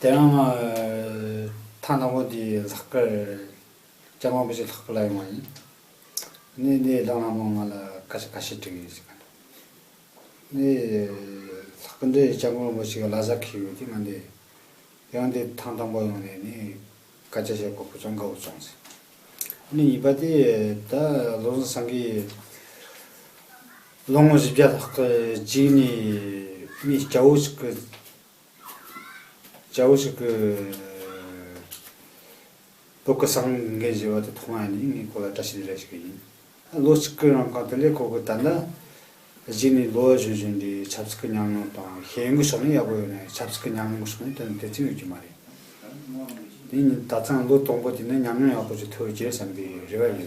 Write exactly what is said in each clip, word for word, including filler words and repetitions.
དེ་རིང་ང་ཐེངས་དང་པོ་འདི་ལྷག་དཀར་སྐྱབས་མགོན་རིན་པོ་ཆེ་ལྷག་དཀར་ལ་ཡོང་བ་ཡིན། ནས་འདི་ལྷག་དཀར་ལྷ་མོས་ང་ལ་སྐད་ཆ་ཁ་ཤས་དྲིས་ཡོད་ཟེར་ག་འདུག་ནས་ལྷག་དཀར་འདི་སྐྱབས་མགོན་རིན་པོ་ཆེ་གི་བླ་གཟའ་འཁེལ་ཡོད་དེ། ང་འདི་ཡང་འདི་ཐེངས་དང་པོ་ཡོང་ནས་ནི་སྐད་ཆ་བཤད་གོ་སྐབས་བྱུང་། དགའ་བོ་བྱུང་ཟེར། ནས་གཉིས་པ་དེ་ད་བློ་བཟང་སེང་གེ་ལོ་ངོ་བཞི་བརྒྱ་ལྷག་གི་རྗེས་ནས་མི་སྐྱ་བོ་ཞིག་གི་སྐྱ་བོ་ཞིག་གིས་བོད་ཀྱི་སངས་རྒྱས་ཞེས་པ་དེ་མཐོང་བ་ནས་ངས་ཁོ་ལ་བཀྲ་ཤིས་བདེ་ལེགས་ཞུ་གི་ཡིན། ལོ་གཅིག་གི་རིང་གང་དུ་ལས་ཁོ་གིས་ད་ལྟ་གཞི་ནས་ལོ་གཞོན་གཞོན་དུས་ཆབ་སྲིད་ཀྱི་ཉམས་མྱོང་དང་ཤེས་ཡོན་གྱི་ཕྱོགས་ནས་ཡག་པོ་ཡོད་ན་ཆབ་སྲིད་ཀྱི་ཉམས་མྱོང་གི་ཕྱོགས་ནས་དོན་དེ་ཙམ་ཡོད་ཀྱི་མ་རེད། དེ་ནི་ད་ཐེངས་ལོ་དང་པོ་དེ་ནི་ཉམས་མྱོང་ཡག་པོ་ཞིག་ཐོབ་ཀྱི་རེད་བསམ་པའི་རེ་བ་ཡོད།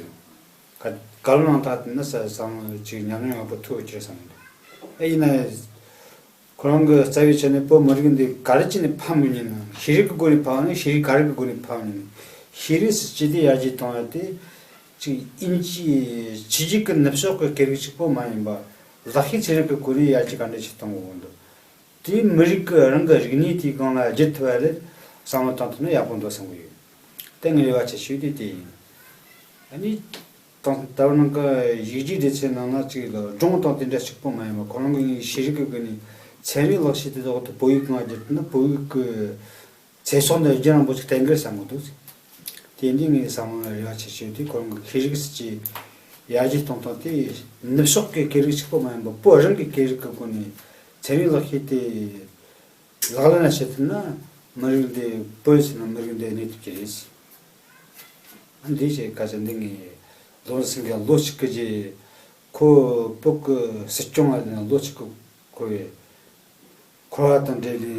ག་ག་ལོ་ནང་ད་ནི་ས་བསམ་ཅིག་ཉམས་མྱོང་ཡག་པོ་ཐོབ་ཀྱི་རེད་བསམ་གི་འདུག་ཨེ་ཡིན་ན། ཁོ་རང་གི་རྩ་བའི་ཆ་ནས་བོད་མི་རིགས་འདི་ག་རེ་བྱས་ནས་ཕམ་ཡིན་ན། ཤེས་རིག་གི་སྒོ་ནས་ཕམ་ནི། ཤེས་རིག་ག་རེ་གི་སྒོ་ནས་ཕམ་ཡིན་ན། ཤེས་རིག་སྲིད་ཇུས་དེ་ཡར་རྒྱས་གཏོང་ཡ་དེ་ཅིག་དབྱིན་ཇིའི་ཕྱི་རྒྱལ་གྱི་ནུབ་ཕྱོགས་ཀྱི་སྐད་རིགས་གཅིག་པོ་མ་ཡིན་པ། ལག་ཤེས་ཚན་རིག་གི་སྒོ་ནས་ཡར་རྒྱས་ག་འདྲ་ཞིག་གཏོང་དགོས་འདུག་དེས་མི་རིགས་ཀྱི་རང་གི་རིག་གནས་དེའི་སྒང་ལ་བསྒྱུར་ཐུབ་པ་ལ་བསམ་བློ་བཏང་ཐུབ་ན་ཡག་པོ་འདུག་བསམ་གི་ཡོད། དེ་ངའི་རེ་བ་ཆེ་ཤོས་དེ་དེ་ཡིན། ཨ་ནི། དང་ད་བར་ནང་གི་ཡིག་རྒྱུགས་སྡེ་ཚན་ནང་ན་གཅིག་ལ་སྒྲུང་དང་དེ་འདྲ་གཅིག་པོ་མ་ཡིན་པར་ཁོ་རང་གི་ངའི་ཤེས་རིག་གི་སྒོ་ནས་ཚན་རིག་ལག་ཤེས་དེ་དག་ཏུ་བོད་ཡིག་ནང་བསྒྱུར་ཐུབ་ན་བོད་ཡིག་གི་ཚེ་སྲོག་འདི་རྒྱུན་རིང་པོ་ཞིག་བརྟན་གི་རེད་བསམ་གི་འདུག་དེ་འདི་ངའི་བསམ་བློ་རེ་བ་ཆེ་ཤོས་དེ་ཁོ་རང་གི་ཤེས་རིག་སྲིད་ཇུས་ཡར་རྒྱས་གཏོང་སྟངས་དེ་ནུབ་ཕྱོགས་ཀྱི་སྐད་རིགས་གཅིག་པོ་མ་ཡིན་པར་བོད་རང་གི་སྐད་རིགས་ཀྱི་སྒོ་ནས་ཚན་རིག་ལག་ཤེས་དེ་ལག་ལེན་བྱེད་ཐུབ་ན་མི་རིགས་འདི་བོད་ཟེར་ན་མི་རིགས་འདི་གནས་ཐུབ་ཀྱི་རེད། འདི་བྱས་སྐད་ཆ་འདི་ངས་བློ་བཟང་སེང་གེ་ལོ་གཅིག་གི་རྗེས་ཁོ་བོད་ཀྱི་སྲིད་སྐྱོང་བ་ལོ་གཅིག་གི་འཁོར་བའི་འཁོར་བ་དང་འབྲེལ་བའི་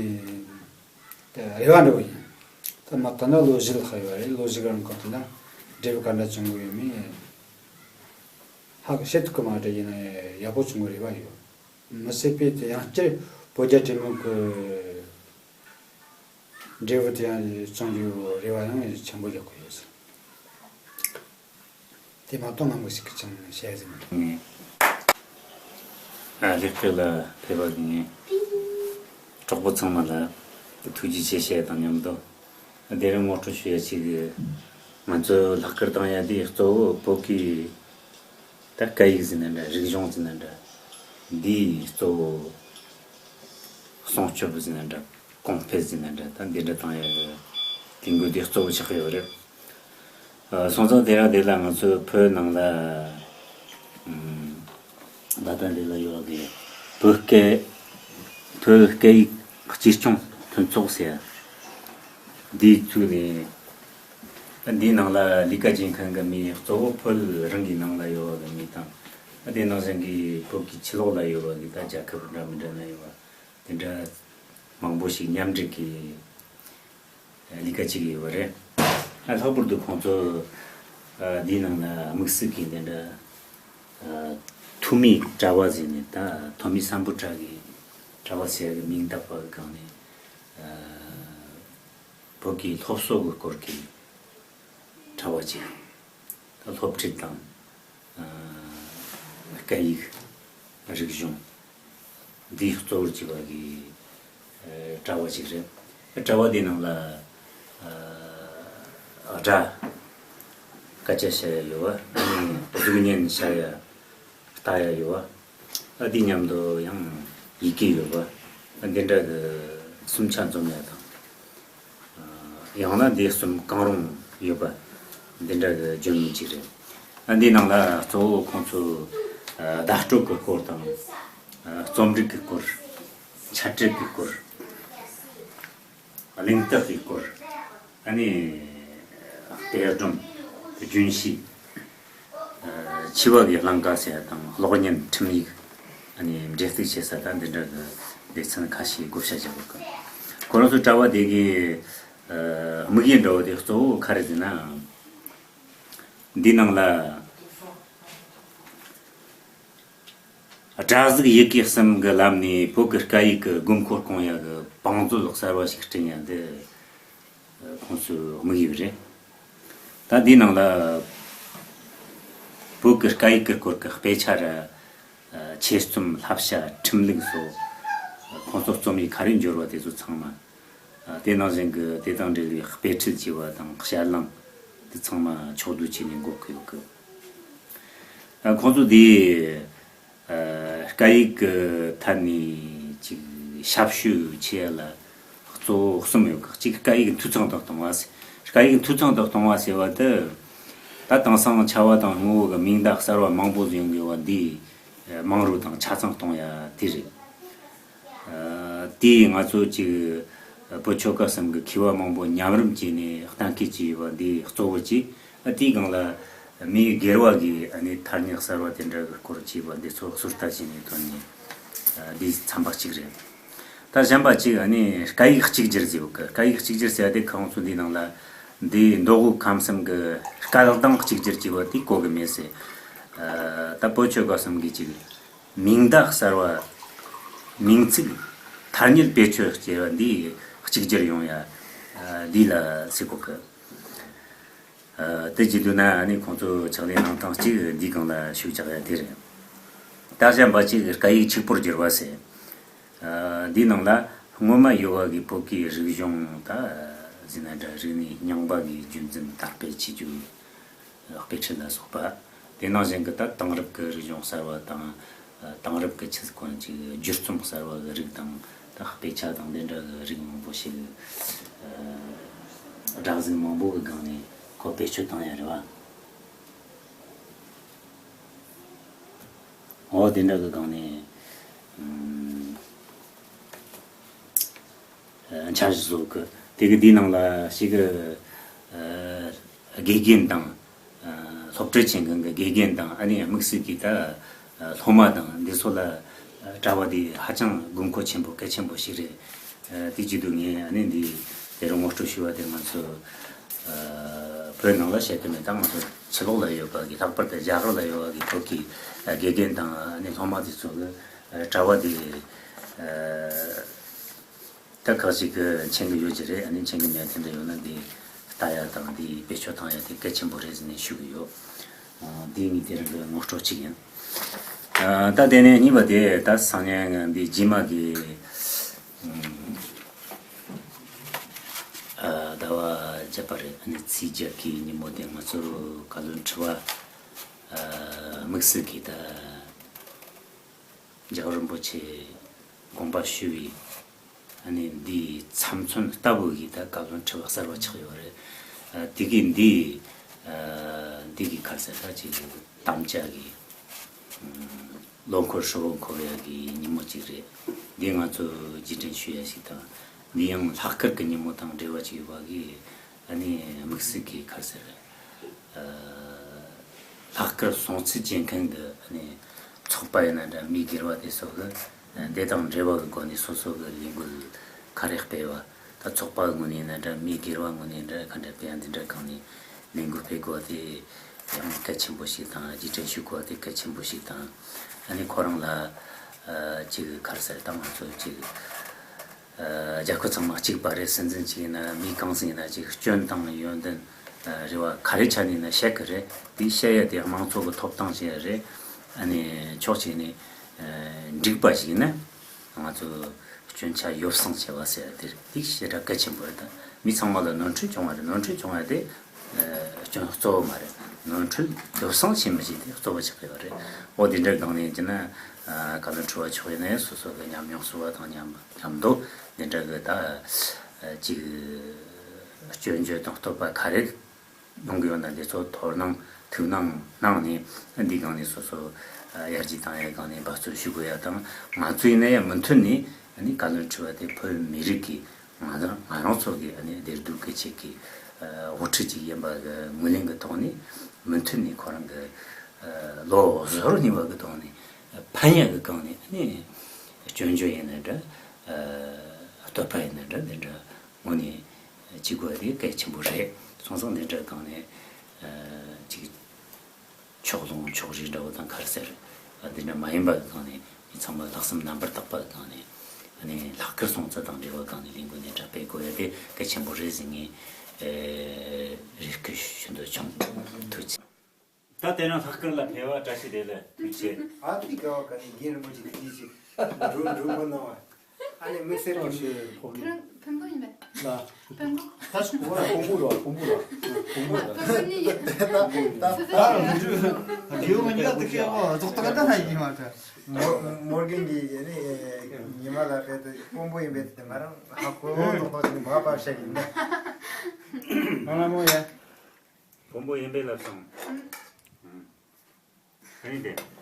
རེ་བ་འདྲ་བོ་ཡིན། ད་མ་ད་ནི་ལོ་བཞི་ལྷག་ཡོད་རེད། ལོ་བཞི་གི་རིང་གང་དུ་ན་འབྲས་བུ་ག་འདྲ་བྱུང་གི་ཡོད་མེད་ཧ་གི་བཤད་ཐུབ་ཀྱི་མ་རེད། ཡིན་ན་ཡག་པོ་བྱུང་གི་རེ་བ་ཡོད། མི་སྲིད་པའི་དེ་ཡང་སྤྱིར་བོད་རྒྱ་འབྲེལ་མོལ་གྱི་འབྲས་བུ་དེ་ཡང་བྱུང་རྒྱུའི་རེ་བ་ཡང་ཆེན་པོ་ཡོད་ཀྱི་ཡོད། དེ་མ་གཏོགས་ང་མི་ཞིག་གི་ཅང་བཤད་ཟིན་མི་འདུག་ངས་ཨ་ལེགས་སྐྱེས་ལ་ཕེབས་པ་གི་ངས་གྲོགས་པོ་ཚང་མ་ལ་ཐུགས་རྗེ་ཆེ་བཤད་དང་མཉམ་དུ། དེ་རིང་ངོ་སྤྲོད་ཞུ་ཡ་ཅིག་ང་ཚོ་ལྷག་དཀར་བཏང་ཡ་དེ་གཙོ་བོ་བོད་ཀྱི་ད་སྐད་ཡིག་ཟིན་ན་འདྲ། རིག་གཞུང་ཟིན་ན་འདྲ། འདིའི་གཙོ་བོ་སྲུང་སྐྱོབ་ཟིན་ན་འདྲ། གོང་འཕེལ་ཟིན་ན་འདྲ། ད་འདི་འདྲ་བཏང་ཡ་གི་དེ་འགོ་དེ་གཙོ་བོ་ཆགས་ཡོད་རེད། ཨ། སོང་ཙང་དེ་རིང་འདི་ལ་ང་ཚོའི་བོད་ནང་ལ་ཨམ། ད་ལྟ་འདི་ལ་ཡོད་པའི་བོད་སྐད། བོད་སྐད་ཡིག་གཅེས་སྐྱོང་མཐུན་ཚོགས་ཟེར་ཡ་འདིའི་ཚུལ་ནས། འདིའི་ནང་ལ་ལས་ཀ་བྱེད་མཁན་གྱི་མི་གཙོ་བོ་བོད་རང་གི་ནང་ལ་ཡོད་པའི་མི་དང་། དེ་ནང་བཞིན་གྱི་བོད་ཀྱི་ཕྱི་ལོགས་ལ་ཡོད་པ་གི་ད་རྒྱལ་ཁབ་འདྲ་མི་འདྲ་ན་ཡོད་པ་དེ་འདྲ་མང་པོ་ཞིག་མཉམ་འབྲེལ་གྱིས་ལས་ཀ་བྱེད་ཀྱི་ཡོད་པ་རེད། ཨ། ལྷག་པར་དུ་ཁོང་ཚོ་ཨ་འདིའི་ནང་ལ་དམིགས་བསལ་གྱི་འདི་འདྲ་ཨ་ཐོན་མིའི་དྲ་བ་ཟེར་ནས། ད་ཐོན་མི་སམ་བྷོ་ཊ་གི་དྲ་བ་ཟེར་གི་མིང་བཏགས་པ་གི་སྒང་ནས་ཨ་བོད་ཀྱི་སློབ་གསོ་གི་སྐོར་གྱི་དྲ་བ་ཅིག་ད་སློབ་ཁྲིད་དང་། ཨ་སྐད་ཡིག་རིག་གཞུང་འདི་གཙོ་བོར་བྱས་པ་གི་ཨ་དྲ་བ་ཅིག་རེད། དྲ་བ་འདིའི་ནང་ལ་ཨ་སྒྲ་སྐད་ཆ་བཤད་ཡ་ཡོད་པ། ཨ་ནི་གཟུགས་བརྙན་བཤད་ཡ་ལྟ་ཡ་ཡོད་པ། ཨ་འདི་མཉམ་དུ་ཡང་ཡི་གེ་ཡོད་པ། ཨ་འདི་འདྲ་གི་གསུམ་ཆ་འཛོམས་ཡ་དང་། ཡང་ན་དེ་གསུམ་གང་རུང་ཡོད་པ་འདི་འདྲ་གི་བརྗོད་མིན་ཅིག་རེད། ཨ་འདིའི་ནང་ལ་གཙོ་བོ་ཁོང་ཚོ་ཨ་བརྡ་སྤྲོད་ཀྱི་སྐོར་དང་། ཨ་རྩོམ་རིག་གི་སྐོར། འཆད་ཁྲིད་ཀྱི་སྐོར། གླེང་སྟེགས་ཀྱི་སྐོར། ཨ་ནི་གཏེར་སྒྲོམ། རྒྱུན་ཤེས། ཨ་འཆི་བ་གི་གླིང་ག་ཟེར་ཡ་དང་གློག་བརྙན། ཁྲིམས་ཡིག་ཨ་ནི་འབྲེལ་གཏུག་བྱེད་ས་དང་འདི་འདྲ་གི་སྡེ་ཚན་ཁ་ཤས་བགོ་བཤའ་བརྒྱབ་ཡོད་གི། ཁོ་རང་ཚོའི་དྲ་བ་དེ་གི་ཨ་དམིགས་ཡུལ་འདྲ་བོ་དེ་གཙོ་བོ་ག་རེ་ཟེར་ན། འདི་ནང་ལ་སྒྲ་གཟུགས་ཡི་གེ་གསུམ་གྱི་ལམ་ནས་བོད་ཀྱི་སྐད་ཡིག་གི་དགོས་མཁོ་སྐོང་ཡ་གི་བང་མཛོད་གསར་བ་ཞིག་བསྐྲུན་ཡ་འདི་ཁོང་ཚོའི་དམིགས་ཡུལ་རེད། ད་འདིའི་ནང་ལ་བོད་ཀྱི་སྐད་ཡིག་གི་སྐོར་གྱི་དཔེ་ཆ་ར། ཆོས་རྩོམ། བསླབ་བྱ། ཁྲིམས་ལུགས་སོགས་ཁོང་ཚོ་རྩོམ་ཡིག་ག་རེ་འབྱོར་བ་དེ་ཚོ་ཚང་མ་ དེ་ནང་བཞིན་གྱི་དེ་དང་འབྲེལ་བའི་དཔེ་ཁྲིད་ཅེས་པ་དང་ཞལ་ལུང་དེ་ཚང་མ་ཕྱོགས་བསྡུས་བྱས་ནས་འགོད་ཀྱི་ཡོད་གི། ཁོང་ཚོ་དེ་སྐད་ཡིག་གི་ཐད་ནས་ཅིག་ཞབས་ཞུ་བྱེད་ཡ་ལ་གཙོ་བོ་གསུམ་ཡོད་གི། གཅིག་སྐད་ཡིག་འཐུས་ཚང་དུ་གཏོང་བ་ཟེར། སྐད་ཡིག་འཐུས་ཚང་དུ་གཏོང་བ་ཟེར་བ་དེ་ད་དེང་སང་ཆ་བ་དང་ངོ་བོ་གི་མིང་བརྡ་གསར་བ་མང་པོ་ཡོང་གི་བ་འདི་མང་རུ་དང་ཆ་ཚང་གཏོང་ཡ་དེ་རེད། དེས་ང་ཚོ་ཅིག་བོད་ཆོལ་ཁ་གསུམ་གྱི་མཁས་པ་མང་པོ་མཉམ་རུབ་བྱས་ནས་གཏན་འཁེལ་བྱས་ཡོད་པ་འདི་གཙོ་བོ་གཅིག། དེའི་སྒང་ལ་མིའི་སྒེར་བ་གི་ཐ་སྙད་གསར་བ་དེ་འདྲ་གི་སྐོར་བྱས་པ་འདི་ཚོ་ཟུར་ལྟ་བྱས་ནས་ཐོན་ནས་འདི་ཚན་པ་གཅིག་རེད། ད་གཞན་པ་གཅིག་སྐད་ཡིག་གཅིག་གྱུར་ཟེར་བ་གི། སྐད་ཡིག་གཅིག་གྱུར་ཟེར་བ་དེ་ཁོང་ཚོ་འདིའི་ནང་ལ་འདི་མདོ་དབུས་ཁམས་གསུམ་གྱི་སྐད་གདངས་གཅིག་གྱུར་བྱས་པ་དེ་གོ་གི་མེད་ཟེར། ད་བོད་ཆོལ་ཁ་གསུམ་གྱི་ཅིག་མིང་བརྡ་གསར་བ། མིང་ཚིག་ཐ་སྙད་བེད་སྤྱོད་བྱས་པ་འདི་གཅིག་གྱུར་ཡོང་ཡ། འདི་ལ་ཟེར་གོ་གི། དེ་བྱེད་དུས་ན་ཨ་ནི་ཁོང་ཚོ་ཕྱག་ལས་གནང་སྟངས་གཅིག་འདིའི་སྒང་ལ་ཤུགས་རྒྱག་ཡ་དེ་རེད། ད་གཞན་པ་གཅིག་སྐད་ཡིག་གཅིག་པོར་བསྒྱུར་བ་ཟེར། འདིའི་ནང་ལ་སྔོན་མ་ཡོད་པ་གི་བོད་ཀྱི་རིག་གཞུང་ད་ཟེར་ན་འདྲ། རིག་གནས་རྙིང་པ་གི་རྒྱུན་འཛིན་དར་སྤེལ་བྱེད་རྒྱུ། དཔེ་ཁྲིད་ལ་སོགས་པ། དེ་ནང་བཞིན་གྱི་ད་དེང་རབས་ཀྱི་རིག་གཞུང་གསར་བ་དང་། དེང་རབས་ཀྱི་ཆི་ཟེར་གོ་ནི་ཅིག་བརྒྱུད་རྩོམ་གསར་བ་གི་རིགས་དང་། ད་དཔེ་ཆ་དང་དེ་འདྲ་གི་རིགས་མང་པོ་ཞིག་སྒྲ་གཟུགས་མང་པོ་གི་སྒང་ནས་ཁོ་བེད་སྤྱོད་བཏང་ཡ་རེད་བ། འོ་དེ་འདྲ་གི་སྒང་ནས་འཆར་གཞི་བཟོ་གི། དེ་གི་དེའི་ནང་ལ་ཞིག་གི་དགེ་རྒན་དང་། སློབ་ཁྲིད་བྱེད་མཁན་གྱི་དགེ་རྒན་དང་། ཨ་ནི་དམིགས་བསལ་གྱི་ད་སློབ་མ་དང་འདི་ཚོ་ལ་གྲྭ་བ་འདི་ཧ་ཅང་དགོས་མཁོ་ཆེན་པོ་གལ་ཆེན་པོ་ཞིག་རེད། དེ་བྱེད་དུས་ངས་ཨ་ནི་འདི་དེ་རིང་ངོ་སྤྲོད་ཞུས་པ་དེ་ང་ཚོ་བོད་ནང་ལ་བཤད་ཀྱི་མེད། ད་ང་ཚོ་ཕྱི་ལོགས་ལ་ཡོད་པ་གི། ལྷག་པར་དུ་རྒྱ་གར་ལ་ཡོད་པ་གི་བོད་ཀྱི་དགེ་རྒན་དང་ཨ་ནི་སློབ་མ་དེ་ཚོ་གི་གྲྭ་བ་དེ་ད་ཁག་ཅིག་གི་མཁྱེན་གི་ཡོད་ཀྱི་རེད། ཨ་ནི་མཁྱེན་གི་མེད་དེ་འདྲ་ཡོད་ན་འདི་ལྟ་ཡ་དང་འདི་བེད་སྤྱོད་བཏང་ཡ་དེ་གལ་ཆེན་པོ་རེད་ཟེར་ནས་ཞུ་གི་ཡོད། འདི་ངའི་དེ་རིང་གི་ངོ་སྤྲོད་ཅིག་ཡིན། ད་དེ་ནས་གཉིས་པ་དེ་ད་སང་ཉིན་འདི་རྗེས་མ་གི་ཟླ་བ་བརྒྱད་པ་རེད། ཨ་ནི་ཚེས་བརྒྱད་ཀྱི་ཉིན་མོ་དེ་ང་ཚོ་བཀའ་བློན་ཁྲི་པ་དམིགས་བསལ་གྱི་ད་རྒྱལ་བ་རིན་པོ་ཆེ་དགོངས་པ་ཞུ་བའི་ཨ་ནི་འདིའི་ཚབ་མཚོན་ལྟ་བུ་གི་ད་བཀའ་བློན་ཁྲི་པ་གསར་པ་ཆགས་ཡོད་རེད། དེ་གི་འདི་འདི་གི་ཁ་ཟེར་ད་ཅིག་དམ་བཅའ་གི་ལོ་འཁོར་ཧྲིལ་པོ་འཁོར་ཡ་གི་ཉིན་མོ་གཅིག་རེད། འདི་ང་ཚོ་རྗེས་དྲན་ཞུ་ཡ་ཞིག་དང་། འདི་ཡང་ལྷག་དཀར་གི་ཉིན་མོ་དང་འབྲེལ་བ་ཅིག་ཡོད་པ་གི། ཨ་ནི་དམིགས་བསལ་གྱི་ཁ་ཟེར། ལྷག་དཀར་སྲུང་བརྩི་བྱེད་མཁན་གྱི་ཨ་ནི་ཚོགས་པ་ཡིན་ན་འདྲ། མི་སྒེར་བ་དེ་ཚོ་གི་དེ་དང་འབྲེལ་བ་གི་སྒོ་ནས་སོ་སོ་གི་ལས་འགུལ་ག་རེ་སྤེལ་བ། ད་ཚོགས་པ་གི་ངོས་ནས་ཡིན་ན་འདྲ། མི་སྒེར་བ་ངོས་ནས་འདྲ། ག་འདྲ་སྤེལ་ཡ་འདི་འདྲ་སྒང་ནས་ལས་འགུལ་སྤེལ་དགོས་པ་དེ་ཡང་གལ་ཆེན་པོ་ཞིག་དང་། རྗེས་དྲན་ཞུ་དགོས་པ་དེ་གལ་ཆེན་པོ་ཞིག་དང་། ཨ་ནི་ཁོ་རང་ལ་ཅིག་ཁ་ཟེར་ད་ང་ཚོ་ཅིག་རྒྱལ་ཁབ་ཚང་མ་གཅིག་པ་རེད། སྲིད་འཛིན་གཅིག་ཡིན་ན་མི་གང་ཟིག་ཡིན་ན་ཅིག་སྐྱོན་དང་ཡོན་ཏན་རེ་བ་ག་རེ་ཆ་ནས་ཡིན་ན་བཤད་གི་རེད། དེ་བཤད་ཡ་དེ་དམངས་གཙོ་གི་ཐོབ་ཐང་ཞིག་རེད། ཨ་ནི་ཕྱོགས་གཅིག་ནས་འགྲིག་པ་ཞིག་ཡིན་ན་ང་ཚོ་སྐྱོན་ཆ་ཡོ་བསྲང་བྱེད་པ་ཟེར་ཡ་དེ་རེད། དེ་ཞེ་དྲག་གལ་ཆེན་པོ་རེད། ད་མི་ཚང་མ་ལ་ནོར་འཁྲུལ་བྱུང་བ་རེད། ནོར་འཁྲུལ་བྱུང་བ་དེ་སྐྱོན་གཙོ་བོ་མ་རེད། ནོར་འཁྲུལ་ཡོ་བསྲང་བྱེད་མི་བྱེད་དེ་གཙོ་བོ་ཆགས་ཡོད་རེད། འོ་དེ་འདྲ་སྒང་ནས་བྱས་ན་བཀའ་བློན་ཁྲི་པ་མཆོག་ཡིན་ན་ཡང་སོ་སོ་གི་ཉམས་མྱོང་གསོ་བ་དང་མཉམ་མཉམ་དུ་དེ་འདྲ་གི་ད་ཅིག་སྐྱོན་བརྗོད་དང་བསྟོད་པ་ག་རེ་ཡོང་གི་ཡོད་ན་དེ་ཚོ་དོ་སྣང་ཐུགས་སྣང་གནང་ནས་འདི་སྒང་ནས་སོ་སོ་ཡར་རྒྱས་བཏང་ཡའི་སྒང་ནས་འབད་བརྩོན་ཞུ་དགོས་ཡ་དང་། ང་ཚོ་ཡིན་ན་ཡང་མུ་མཐུད་ནས་ཨ་ནི་བཀའ་བློན་ཁྲི་པ་དེ་བོད་མི་རིགས་ཀྱི་ང་རང་ང་རང་ཚོ་གི་ཨ་ནི་བདེ་སྡུག་གི་ཆེད་ཀྱི་དབུ་ཁྲིད་ཅིག་ཡིན་པ་གི་ངོས་ལེན་གི་ཐོག་ནས་མུ་མཐུད་ནས་ཁོ་རང་གི་ལོ་གསར་རྙིང་པ་གི་ཐོག་ནས་ཕན་ཡ་གི་སྒང་ནས་ཨ་ནི་སྐྱོན་བརྗོད་ཡིན་ན་འདྲ། བསྟོད་པ་ཡིན་ན་འདྲ། འདི་འདྲ་ངོས་ནས་བྱེད་དགོས་དེ་གལ་ཆེན་པོ་རེད། སོང་ཙང་འདི་འདྲ་སྒང་ནས་ཅིག་ཕྱོགས་ལྷུང་ཕྱོགས་རིས་འདྲ་བོ་དང་ག་རེ་ཟེར། འདི་འདྲ་མ་ཡིན་པ་གི་སྒང་ནས་མི་ཚང་མ་ལྷག་བསམ་རྣམ་པར་དག་པ་གི་སྒང་ནས་ཨ་ནི་ལྷག་དཀར་སྲུང་བརྩི་དང་འབྲེལ་བ་སྒང་ནས་ལས་འགུལ་འདི་འདྲ་སྤེལ་དགོས་ཡ་དེ་གལ་ཆེན་པོ་རེད་ཟེར་ངས་རེ་སྐུལ་ཞུ་འདོད་བྱུང་། ཐུགས་རྗེ་ཆེ། ད་དེ་རིང་ལྷག་དཀར་ལ་ཕེབས་པ་བཀྲ་ཤིས་བདེ་ལེགས། ཐུགས་རྗེ་ཆེ། ཨ་ཏི་ཀ་བ་ཀ་ནི་རྒན་རིན་པོ་ཆེ་ཐུགས་རྗེ་ཆེ། འགྲོ་འགྲོ་མ་གནང་བ། ཨ་ནི་དམིགས་བསལ་གྱི་ཁྱེད་རང་ ཕུང་པོ་ཡིན་པས། ལ། ཕུང་པོ། ད་ཕུང་པོ་ར་ཕུང་པོ་ར་ཕུང་པོ་ར་ཕུང་པོ་ར། ཕུང་པོ་གཉིས་ཡོད། ད་ད་ད་ད་རུ་འཇུ། རྒྱལ་བོ་གཉིས་ཀ་དེ་ཁའི་འོག་རྫོགས་ད་ག་ད་ན་ཡིན་མ་ད། མོར་མོར་གན་གྱི་ཡེ་ནི་ཉི་མ་ལ་བལྟས་ཏེ་ཕུང་པོ་ཡིན་པས་དེ་མ་རང་ཧ་གོ་ཏོག་ཏོག་ཅིག་མ་པ་བཤད་ཡིན་ན། ང་ལ་མོ་ཡ། ཕུང་པོ་ཡིན་པས་ལབ་སོང་། ཨ་ནི་དེ།